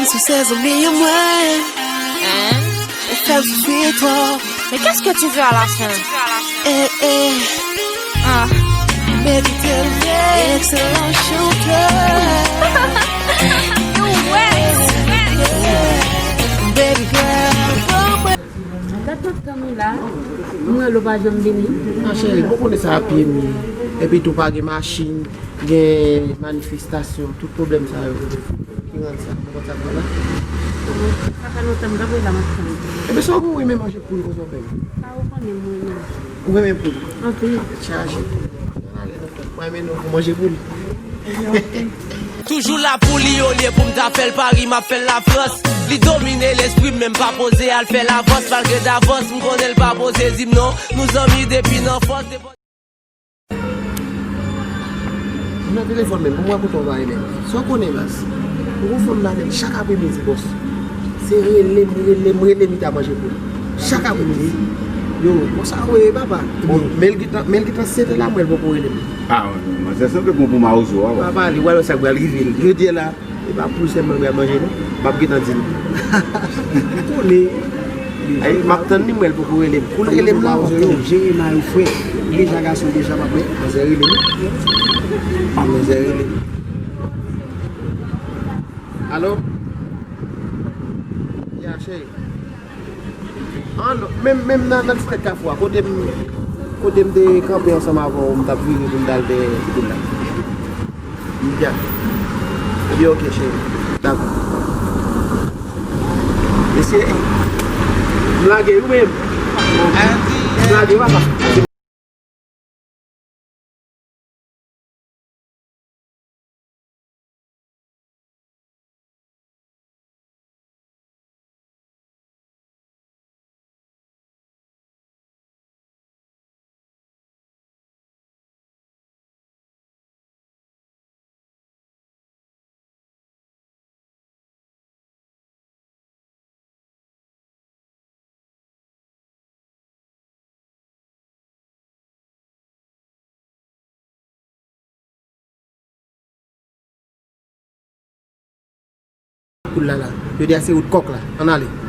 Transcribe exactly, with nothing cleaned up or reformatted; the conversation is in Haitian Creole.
Sou sèzo mi an mwen. Hein? Ou fè m soufri twòp. Mais qu'est-ce que tu veux à la fin? Eh, eh. Ah. Baby, tell me. Excellent shooter. You wet. Baby girl. Gad tout tan nou la. Mwen, lè w pa janm vini. Ah, cheri, bon, konnen sa a pye m ye. Epi tou pa gen machin. Gen manifestasyon, tout pwoblèm sa yo ki rann sa, nou konn sa k pran la. Sa fè lontan m t ap la, m ap tann. Enben, sa w gen, ou renmen manje poul konsa w fè m? Sa ou konnen m renmen. Ou renmen poul? Anpil. Chaje. Mwen renmen nou pou manje poul. Toujou la pou li, olye pou m ta fè l Pari, m ap fè l Lafrans. Li domine lespri m, men m pa poze al fè lavans. Malgre davans, m konnen l pa poze di m non. Nou zanmi depi nan fòs. M nan telefòn menm, pou mwen kote w pa renmen. Sa w konnen, baz. Ou gon fanm m nan menm chak apremidi, bòs. Se rele m, rele m, rele m, li ta manje poul. Chak apremidi. Yo, konsa w ye, papa. Bon, men l gentan, men l gentan sete la, mwen l poko rele m. Ah, wi, manzè sanble bon pou mawozo a, wi. Papa, li wè sa k pral rive l. Jodi a la, e pa poul sèlman l pral manje, non. M ap gentan di l. M konnen. Ay, m ap tann li, mwen, l poko rele m. Kou l rele m la, m ap tann. Jere mari w, frè. Deja gason, deja papa. Manzè rele m. Manzè rele m. Alo? Ya, cheri. Ah, non. Menm, menm nan, nan ti tèt kafou a, kote m, kote m te kanpe ansanm avè w, m t ap vire pou m t al dèyè poul la. Ya. Ebyen, oke, cheri. Dakò. Mesye, m lage wi menm. M lage, papa. Poul la la. Jodi a se wout kòk la. Ann ale.